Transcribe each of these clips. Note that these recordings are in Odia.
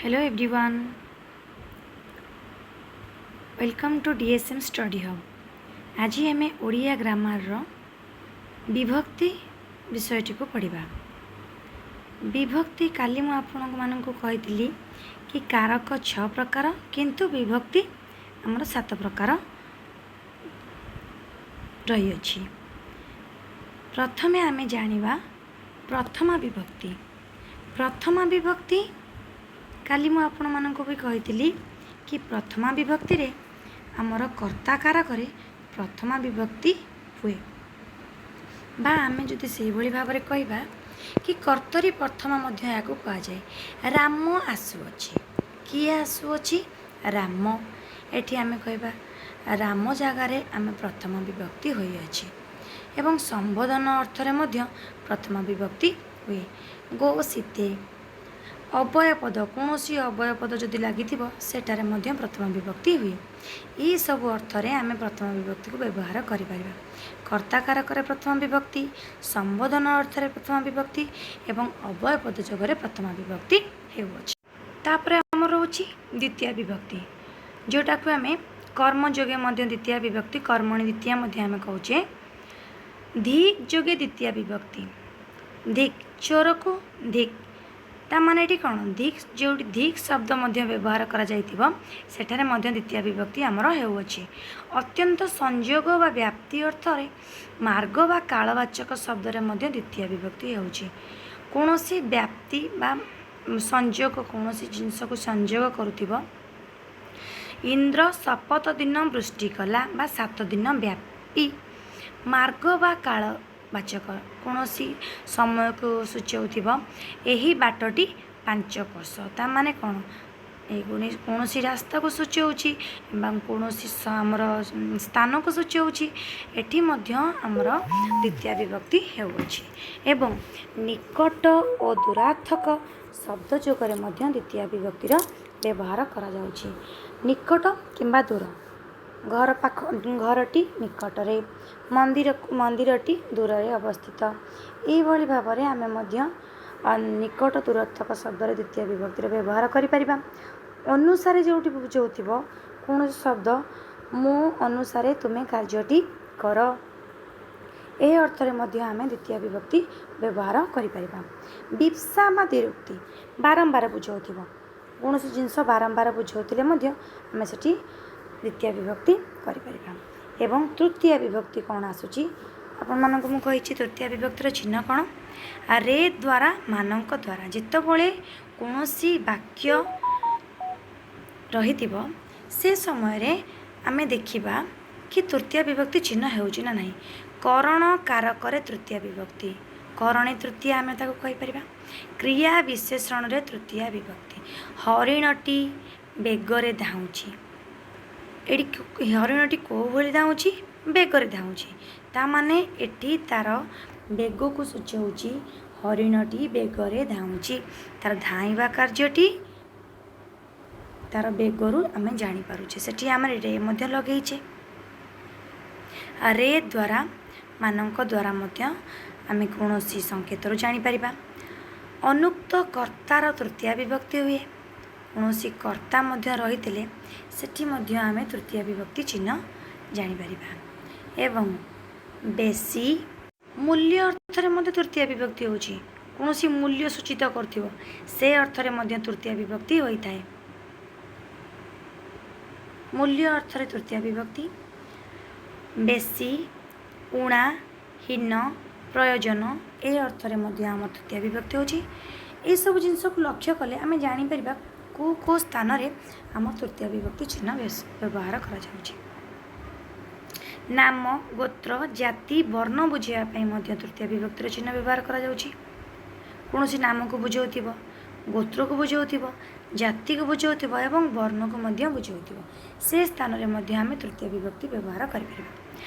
Hello everyone, welcome to DSM Study Hub. ଆଜି ଆମେ ଓଡ଼ିଆ ଗ୍ରାମାରର ବିଭକ୍ତି ବିଷୟଟିକୁ ପଢ଼ିବା। ବିଭକ୍ତି, କାଲି ମୁଁ ଆପଣମାନଙ୍କୁ କହିଥିଲି କି କାରକ ଛଅ ପ୍ରକାର, କିନ୍ତୁ ବିଭକ୍ତି ଆମର ସାତ ପ୍ରକାର ରହିଅଛି। ପ୍ରଥମେ ଆମେ ଜାଣିବା ପ୍ରଥମା ବିଭକ୍ତି। ପ୍ରଥମା ବିଭକ୍ତି, କାଲି ମୁଁ ଆପଣମାନଙ୍କୁ ବି କହିଥିଲି କି ପ୍ରଥମା ବିଭକ୍ତିରେ ଆମର କର୍ତ୍ତା କାରକରେ ପ୍ରଥମା ବିଭକ୍ତି ହୁଏ ବା ଆମେ ଯଦି ସେଇଭଳି ଭାବରେ କହିବା କି କର୍ତ୍ତରୀ ପ୍ରଥମା ମଧ୍ୟ ଏହାକୁ କୁହାଯାଏ। ରାମ ଆସୁଅଛି। କିଏ ଆସୁଅଛି? ରାମ। ଏଠି ଆମେ କହିବା ରାମ ଜାଗାରେ ଆମେ ପ୍ରଥମ ବିଭକ୍ତି ହୋଇଅଛି ଏବଂ ସମ୍ବୋଧନ ଅର୍ଥରେ ମଧ୍ୟ ପ୍ରଥମ ବିଭକ୍ତି ହୁଏ। ଗୋ ସୀତେ। ଅବ୍ୟୟ ପଦ, କୌଣସି ଅବ୍ୟୟ ପଦ ଯଦି ଲାଗିଥିବ, ସେଠାରେ ମଧ୍ୟ ପ୍ରଥମ ବିଭକ୍ତି ହୁଏ। ଏହିସବୁ ଅର୍ଥରେ ଆମେ ପ୍ରଥମ ବିଭକ୍ତିକୁ ବ୍ୟବହାର କରିପାରିବା। କର୍ତ୍ତା କାରକରେ ପ୍ରଥମ ବିଭକ୍ତି, ସମ୍ବୋଧନ ଅର୍ଥରେ ପ୍ରଥମ ବିଭକ୍ତି ଏବଂ ଅବ୍ୟୟ ପଦ ଯୋଗରେ ପ୍ରଥମ ବିଭକ୍ତି ହେଉଅଛି। ତାପରେ ଆମର ରହୁଛି ଦ୍ୱିତୀୟ ବିଭକ୍ତି, ଯେଉଁଟାକୁ ଆମେ କର୍ମ ଯୋଗେ ମଧ୍ୟ ଦ୍ୱିତୀୟ ବିଭକ୍ତି, କର୍ମଣି ଦ୍ୱିତୀୟ ମଧ୍ୟ ଆମେ କହୁଛେ। ଧିକ୍ ଯୋଗେ ଦ୍ୱିତୀୟ ବିଭକ୍ତି। ଧିକ୍, ଚୋରକୁ ଧିକ୍। ତା ମାନେ ଏଠି କ'ଣ? ଧିକ୍, ଯେଉଁଠି ଧିକ୍ ଶବ୍ଦ ମଧ୍ୟ ବ୍ୟବହାର କରାଯାଇଥିବ, ସେଠାରେ ମଧ୍ୟ ଦ୍ୱିତୀୟ ବିଭକ୍ତି ଆମର ହେଉଅଛି। ଅତ୍ୟନ୍ତ ସଂଯୋଗ ବା ବ୍ୟାପ୍ତି ଅର୍ଥରେ ମାର୍ଗ ବା କାଳବାଚକ ଶବ୍ଦରେ ମଧ୍ୟ ଦ୍ୱିତୀୟ ବିଭକ୍ତି ହେଉଛି। କୌଣସି ବ୍ୟାପ୍ତି ବା ସଂଯୋଗ, କୌଣସି ଜିନିଷକୁ ସଂଯୋଗ କରୁଥିବ। ଇନ୍ଦ୍ର ସପତ ଦିନ ବୃଷ୍ଟି କଲା ବା 7 ଦିନ ବ୍ୟାପୀ। ମାର୍ଗ ବା କାଳବାଚକ, କୌଣସି ସମୟକୁ ସୂଚାଉଥିବ। ଏହି ବାଟଟି 5 କୋଶ। ତା ମାନେ କ'ଣ? ଏଇ କୌଣସି ରାସ୍ତାକୁ ସୂଚାଉଛି ଏବଂ କୌଣସି ଆମର ସ୍ଥାନକୁ ସୂଚାଉଛି। ଏଠି ମଧ୍ୟ ଆମର ଦ୍ୱିତୀୟ ବିଭକ୍ତି ହେଉଅଛି ଏବଂ ନିକଟ ଓ ଦୂରାର୍ଥକ ଶବ୍ଦ ଯୋଗରେ ମଧ୍ୟ ଦ୍ୱିତୀୟ ବିଭକ୍ତିର ବ୍ୟବହାର କରାଯାଉଛି। ନିକଟ କିମ୍ବା ଦୂର, ଘର ପାଖ, ଘରଟି ନିକଟରେ, ମନ୍ଦିରଟି ଦୂରରେ ଅବସ୍ଥିତ। ଏଇଭଳି ଭାବରେ ଆମେ ମଧ୍ୟ ନିକଟ ଦୂରାର୍ଥକ ଶବ୍ଦରେ ଦ୍ୱିତୀୟ ବିଭକ୍ତିର ବ୍ୟବହାର କରିପାରିବା। ଅନୁସାରେ ଯେଉଁଠି ବୁଝାଉଥିବ କୌଣସି ଶବ୍ଦ, ମୋ ଅନୁସାରେ ତୁମେ କାର୍ଯ୍ୟଟି କର, ଏ ଅର୍ଥରେ ମଧ୍ୟ ଆମେ ଦ୍ୱିତୀୟ ବିଭକ୍ତି ବ୍ୟବହାର କରିପାରିବା। ଲିପ୍ସା ବା ଦ୍ୱିରୁକ୍ତି, ବାରମ୍ବାର ବୁଝାଉଥିବ, କୌଣସି ଜିନିଷ ବାରମ୍ବାର ବୁଝାଉଥିଲେ ମଧ୍ୟ ଆମେ ସେଠି ଦ୍ୱିତୀୟ ବିଭକ୍ତି କରିପାରିବା। ଏବଂ ତୃତୀୟ ବିଭକ୍ତି କ'ଣ ଆସୁଛି? ଆପଣମାନଙ୍କୁ ମୁଁ କହିଛି ତୃତୀୟ ବିଭକ୍ତିର ଚିହ୍ନ କ'ଣ? ରେ ଦ୍ୱାରା, ମାନଙ୍କ ଦ୍ୱାରା। ଯେତେବେଳେ କୌଣସି ବାକ୍ୟ ରହିଥିବ, ସେ ସମୟରେ ଆମେ ଦେଖିବା କି ତୃତୀୟ ବିଭକ୍ତି ଚିହ୍ନ ହେଉଛି ନା ନାହିଁ। କରଣ କାରକରେ ତୃତୀୟ ବିଭକ୍ତି, କରଣୀ ତୃତୀୟ ଆମେ ତାକୁ କହିପାରିବା। କ୍ରିୟା ବିଶେଷଣରେ ତୃତୀୟ ବିଭକ୍ତି। ହରିଣଟି ବେଗରେ ଧାଉଁଛି। ଏଠି ହରିଣଟି କେଉଁ ଭଳି ଧାଉଁଛି? ବେଗରେ ଧାଉଁଛି। ତା ମାନେ ଏଠି ତାର ବେଗକୁ ସୂଚାଉଛି। ହରିଣଟି ବେଗରେ ଧାଉଁଛି। ତାର ଧାଇଁବା କାର୍ଯ୍ୟଟି ତାର ବେଗରୁ ଆମେ ଜାଣିପାରୁଛେ। ସେଠି ଆମେ ରେ ମଧ୍ୟ ଲଗେଇଛେ। ରେ ଦ୍ୱାରା, ମାନଙ୍କ ଦ୍ୱାରା ମଧ୍ୟ ଆମେ କୌଣସି ସଂକେତରୁ ଜାଣିପାରିବା। ଅନୁକ୍ତ କର୍ତ୍ତାର ତୃତୀୟ ବିଭକ୍ତି ହୁଏ। କୌଣସି କର୍ତ୍ତା ମଧ୍ୟ ରହିଥିଲେ ସେଠି ମଧ୍ୟ ଆମେ ତୃତୀୟ ବିଭକ୍ତି ଚିହ୍ନ ଜାଣିପାରିବା। ଏବଂ ବେଶୀ, ମୂଲ୍ୟ ଅର୍ଥରେ ମଧ୍ୟ ତୃତୀୟ ବିଭକ୍ତି ହେଉଛି। କୌଣସି ମୂଲ୍ୟ ସୂଚିତ କରୁଥିବ, ସେ ଅର୍ଥରେ ମଧ୍ୟ ତୃତୀୟ ବିଭକ୍ତି ହୋଇଥାଏ। ମୂଲ୍ୟ ଅର୍ଥରେ ତୃତୀୟ ବିଭକ୍ତି। ବେଶୀ, ଊଣା, ହୀନ, ପ୍ରୟୋଜନ, ଏ ଅର୍ଥରେ ମଧ୍ୟ ଆମର ତୃତୀୟ ବିଭକ୍ତି ହେଉଛି। ଏସବୁ ଜିନିଷକୁ ଲକ୍ଷ୍ୟ କଲେ ଆମେ ଜାଣିପାରିବା କେଉଁ କେଉଁ ସ୍ଥାନରେ ଆମ ତୃତୀୟ ବିଭକ୍ତି ଚିହ୍ନ ବ୍ୟବହାର କରାଯାଉଛି। ନାମ, ଗୋତ୍ର, ଜାତି, ବର୍ଣ୍ଣ ବୁଝାଇବା ପାଇଁ ମଧ୍ୟ ତୃତୀୟ ବିଭକ୍ତିର ଚିହ୍ନ ବ୍ୟବହାର କରାଯାଉଛି। କୌଣସି ନାମକୁ ବୁଝାଉଥିବ, ଗୋତ୍ରକୁ ବୁଝାଉଥିବ, ଜାତିକୁ ବୁଝାଉଥିବ ଏବଂ ବର୍ଣ୍ଣକୁ ମଧ୍ୟ ବୁଝାଉଥିବ, ସେ ସ୍ଥାନରେ ମଧ୍ୟ ଆମେ ତୃତୀୟ ବିଭକ୍ତି ବ୍ୟବହାର କରିପାରିବା।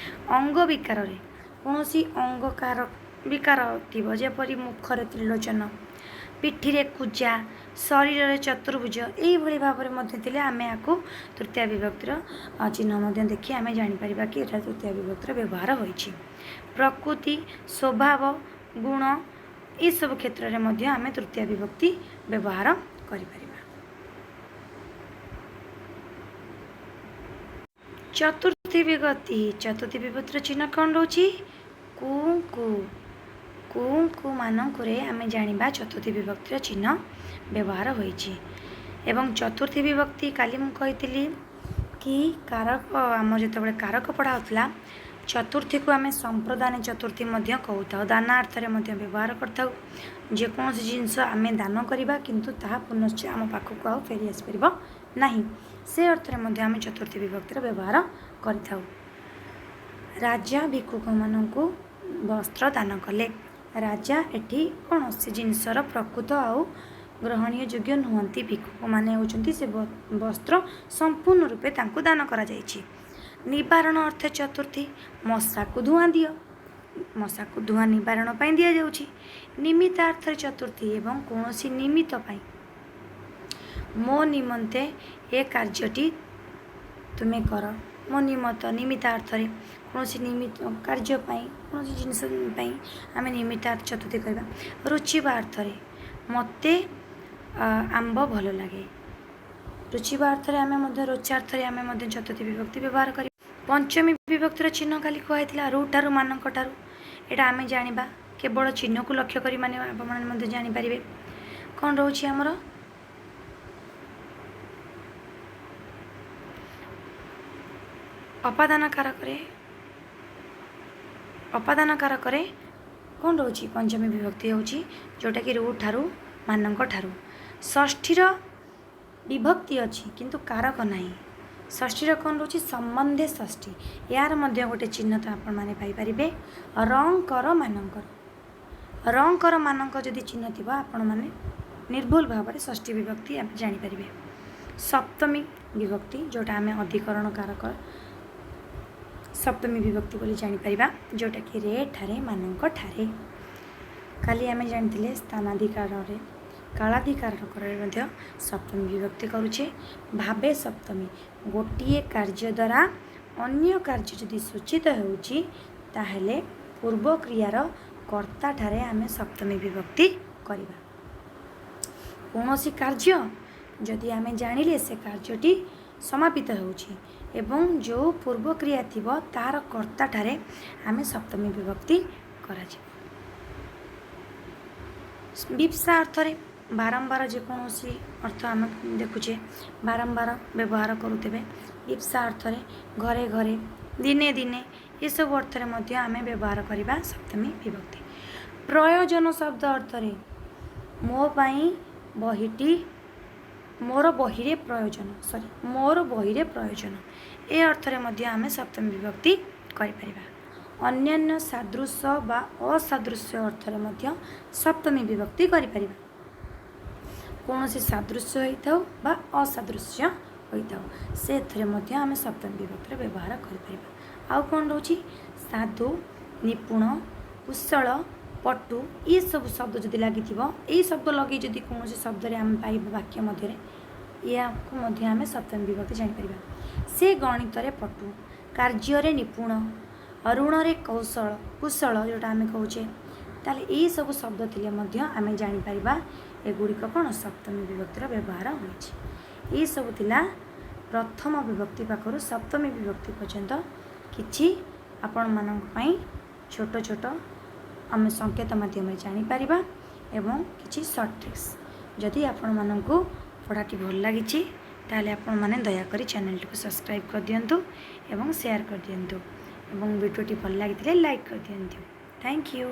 ଅଙ୍ଗ ବିକାରରେ, କୌଣସି ଅଙ୍ଗକାର ବିକାର ଥିବ, ଯେପରି ମୁଖରେ ତ୍ରିଲୋଚନ, ପିଠିରେ କୁଜା, ଶରୀରରେ ଚତୁର୍ଭୁଜ, ଏଇଭଳି ଭାବରେ ମଧ୍ୟ ଥିଲେ ଆମେ ଏହାକୁ ତୃତୀୟ ବିଭକ୍ତିର ଚିହ୍ନ ମଧ୍ୟ ଦେଖି ଆମେ ଜାଣିପାରିବା କି ଏଟା ତୃତୀୟ ବିଭକ୍ତିର ବ୍ୟବହାର ହୋଇଛି। ପ୍ରକୃତି, ସ୍ୱଭାବ, ଗୁଣ, ଏସବୁ କ୍ଷେତ୍ରରେ ମଧ୍ୟ ଆମେ ତୃତୀୟ ବିଭକ୍ତି ବ୍ୟବହାର କରିପାରିବା। ଚତୁର୍ଥୀ ବିଭକ୍ତି। ଚତୁର୍ଥୀ ବିଭକ୍ତିର ଚିହ୍ନ କ'ଣ ରହୁଛି? କୁ, କୁ, କୁ, କୁ ମାନଙ୍କରେ ଆମେ ଜାଣିବା ଚତୁର୍ଥୀ ବିଭକ୍ତିର ଚିହ୍ନ ବ୍ୟବହାର ହୋଇଛି। ଏବଂ ଚତୁର୍ଥୀ ବିଭକ୍ତି କାଲି ମୁଁ କହିଥିଲି କି କାରକ, ଆମର ଯେତେବେଳେ କାରକ ପଢ଼ା ହେଉଥିଲା, ଚତୁର୍ଥୀକୁ ଆମେ ସମ୍ପ୍ରଦାନ ଚତୁର୍ଥୀ ମଧ୍ୟ କହୁଥାଉ, ଦାନା ଅର୍ଥରେ ମଧ୍ୟ ବ୍ୟବହାର କରିଥାଉ। ଯେକୌଣସି ଜିନିଷ ଆମେ ଦାନ କରିବା, କିନ୍ତୁ ତାହା ପୁନଶ୍ଚ ଆମ ପାଖକୁ ଆଉ ଫେରି ଆସିପାରିବ ନାହିଁ, ସେ ଅର୍ଥରେ ମଧ୍ୟ ଆମେ ଚତୁର୍ଥୀ ବିଭକ୍ତିର ବ୍ୟବହାର କରିଥାଉ। ରାଜା ଭିକ୍ଷୁକମାନଙ୍କୁ ବସ୍ତ୍ର ଦାନ କଲେ। ରାଜା ଏଠି କୌଣସି ଜିନିଷର ପ୍ରକୃତ ଆଉ ଗ୍ରହଣୀୟ ଯୋଗ୍ୟ ନୁହନ୍ତି, ଭିକ୍ଷୁକମାନେ ହେଉଛନ୍ତି। ସେ ବସ୍ତ୍ର ସମ୍ପୂର୍ଣ୍ଣ ରୂପେ ତାଙ୍କୁ ଦାନ କରାଯାଇଛି। ନିବାରଣ ଅର୍ଥ ଚତୁର୍ଥୀ। ମଶାକୁ ଧୂଆଁ ଦିଅ, ମଶାକୁ ଧୂଆଁ ନିବାରଣ ପାଇଁ ଦିଆଯାଉଛି। ନିମିତ୍ତାର୍ଥରେ ଚତୁର୍ଥୀ ଏବଂ କୌଣସି ନିମିତ୍ତ ପାଇଁ, ମୋ ନିମନ୍ତେ ଏ କାର୍ଯ୍ୟଟି ତୁମେ କର। ମୋ ନିମତ ନିମିତ୍ତାର୍ଥରେ, କୌଣସି ନିମିତ୍ତ କାର୍ଯ୍ୟ ପାଇଁ, କୌଣସି ଜିନିଷ ପାଇଁ ଆମେ ନିମିତ୍ତାର୍ଥ ଚତୁର୍ଥୀ କରିବା। ରୁଚିବା ଅର୍ଥରେ, ମୋତେ ଆମ୍ବ ଭଲ ଲାଗେ। ରୁଚିବା ଅର୍ଥରେ ଆମେ ମଧ୍ୟ, ରୋଚାର୍ଥରେ ଆମେ ମଧ୍ୟ ଚତୁର୍ଥୀ ବିଭକ୍ତି ବ୍ୟବହାର କରିବା। ପଞ୍ଚମୀ ବିଭକ୍ତିର ଚିହ୍ନ କାଲି କୁହାହେଇଥିଲା ରୁ ଠାରୁ, ମାନଙ୍କ ଠାରୁ। ଏଇଟା ଆମେ ଜାଣିବା କେବଳ ଚିହ୍ନକୁ ଲକ୍ଷ୍ୟ କରି, ମାନେ ଆପଣମାନେ ମଧ୍ୟ ଜାଣିପାରିବେ କ'ଣ ରହୁଛି ଆମର। ଅପାଦାନ କାରକରେ, ଅପାଦାନ କାରକରେ କ'ଣ ରହୁଛି? ପଞ୍ଚମୀ ବିଭକ୍ତି ହେଉଛି, ଯେଉଁଟାକି ରୁ ଠାରୁ, ମାନଙ୍କ ଠାରୁ। ଷଷ୍ଠୀର ବିଭକ୍ତି ଅଛି କିନ୍ତୁ କାରକ ନାହିଁ। ଷଷ୍ଠୀର କ'ଣ ରହୁଛି? ସମ୍ବନ୍ଧେ ଷଷ୍ଠୀ। ଏହାର ମଧ୍ୟ ଗୋଟେ ଚିହ୍ନ ତ ଆପଣମାନେ ପାଇପାରିବେ, ରଙ୍କର ମାନଙ୍କର। ରଙ୍କର ମାନଙ୍କ ଯଦି ଚିହ୍ନ ଥିବ, ଆପଣମାନେ ନିର୍ଭୁଲ ଭାବରେ ଷଷ୍ଠୀ ବିଭକ୍ତି ଆମେ ଜାଣିପାରିବେ। ସପ୍ତମୀ ବିଭକ୍ତି, ଯେଉଁଟା ଆମେ ଅଧିକରଣ କାରକ ସପ୍ତମୀ ବିଭକ୍ତି ବୋଲି ଜାଣିପାରିବା, ଯେଉଁଟାକି ରେ ଠାରେ, ମାନଙ୍କ ଠାରେ। କାଲି ଆମେ ଜାଣିଥିଲେ ସ୍ଥାନାଧିକାରରେ, କାଳାଧିକାରରେ ମଧ୍ୟ ସପ୍ତମୀ ବିଭକ୍ତି କରୁଛେ। ଭାବେ ସପ୍ତମୀ, ଗୋଟିଏ କାର୍ଯ୍ୟ ଦ୍ୱାରା ଅନ୍ୟ କାର୍ଯ୍ୟ ଯଦି ସୂଚିତ ହେଉଛି, ତାହେଲେ ପୂର୍ବ କ୍ରିୟାର କର୍ତ୍ତାଠାରେ ଆମେ ସପ୍ତମୀ ବିଭକ୍ତି କରିବା। କୌଣସି କାର୍ଯ୍ୟ ଯଦି ଆମେ ଜାଣିଲେ ସେ କାର୍ଯ୍ୟଟି ସମାପିତ ହେଉଛି ଏବଂ ଯେଉଁ ପୂର୍ବ କ୍ରିୟା ଥିବ ତାହାର କର୍ତ୍ତାଠାରେ ଆମେ ସପ୍ତମୀ ବିଭକ୍ତି କରାଯିବ। ବିପ୍ସା ଅର୍ଥରେ, ବାରମ୍ବାର ଯେକୌଣସି ଅର୍ଥ ଆମେ ଦେଖୁଛେ, ବାରମ୍ବାର ବ୍ୟବହାର କରୁଥିବେ, ବିପ୍ସା ଅର୍ଥରେ, ଘରେ ଘରେ, ଦିନେ ଦିନେ, ଏସବୁ ଅର୍ଥରେ ମଧ୍ୟ ଆମେ ବ୍ୟବହାର କରିବା ସପ୍ତମୀ ବିଭକ୍ତି। ପ୍ରୟୋଜନ ଶବ୍ଦ ଅର୍ଥରେ, ମୋ ପାଇଁ ବହିଟି, ମୋର ବହିରେ ପ୍ରୟୋଜନ, ସରି, ମୋର ବହିରେ ପ୍ରୟୋଜନ, ଏ ଅର୍ଥରେ ମଧ୍ୟ ଆମେ ସପ୍ତମୀ ବିଭକ୍ତି କରିପାରିବା। ଅନ୍ୟାନ୍ୟ ସାଦୃଶ୍ୟ ବା ଅସାଦୃଶ୍ୟ ଅର୍ଥରେ ମଧ୍ୟ ସପ୍ତମୀ ବିଭକ୍ତି କରିପାରିବା। କୌଣସି ସାଦୃଶ୍ୟ ହୋଇଥାଉ ବା ଅସାଦୃଶ୍ୟ ହୋଇଥାଉ, ସେଥିରେ ମଧ୍ୟ ଆମେ ସପ୍ତମୀ ବିଭକ୍ତିର ବ୍ୟବହାର କରିପାରିବା। ଆଉ କ'ଣ ରହୁଛି? ସାଧୁ, ନିପୁଣ, କୁଶଳ, ପଟୁ, ଏସବୁ ଶବ୍ଦ ଯଦି ଲାଗିଥିବ, ଏଇ ଶବ୍ଦ ଲଗେଇ ଯଦି କୌଣସି ଶବ୍ଦରେ ଆମେ ପାଇବା ବାକ୍ୟ ମଧ୍ୟରେ, ଏହାକୁ ମଧ୍ୟ ଆମେ ସପ୍ତମୀ ବିଭକ୍ତି ଜାଣିପାରିବା। ସେ ଗଣିତରେ ପଟୁ, କାର୍ଯ୍ୟରେ ନିପୁଣ, ଋଣରେ କୌଶଳ, କୁଶଳ ଯେଉଁଟା ଆମେ କହୁଛେ, ତାହେଲେ ଏଇସବୁ ଶବ୍ଦ ଥିଲେ ମଧ୍ୟ ଆମେ ଜାଣିପାରିବା ଏଗୁଡ଼ିକ କ'ଣ ସପ୍ତମୀ ବିଭକ୍ତିର ବ୍ୟବହାର ହୋଇଛି। ଏଇସବୁ ଥିଲା ପ୍ରଥମ ବିଭକ୍ତି ପାଖରୁ ସପ୍ତମୀ ବିଭକ୍ତି ପର୍ଯ୍ୟନ୍ତ କିଛି ଆପଣମାନଙ୍କ ପାଇଁ ଛୋଟ ଛୋଟ ଆମେ ସଂକେତ ମାଧ୍ୟମରେ ଜାଣିପାରିବା ଏବଂ କିଛି ସର୍ଟ ଟ୍ରିକ୍ସ। ଯଦି ଆପଣମାନଙ୍କୁ ପଢ଼ାଟି ଭଲ ଲାଗିଛି, ତାହେଲେ ଆପଣମାନେ ଦୟାକରି ଚ୍ୟାନେଲଟିକୁ ସବସ୍କ୍ରାଇବ୍ କରିଦିଅନ୍ତୁ ଏବଂ ସେୟାର କରିଦିଅନ୍ତୁ ଏବଂ ଭିଡ଼ିଓଟି ଭଲ ଲାଗିଥିଲେ ଲାଇକ୍ କରିଦିଅନ୍ତୁ। Thank you.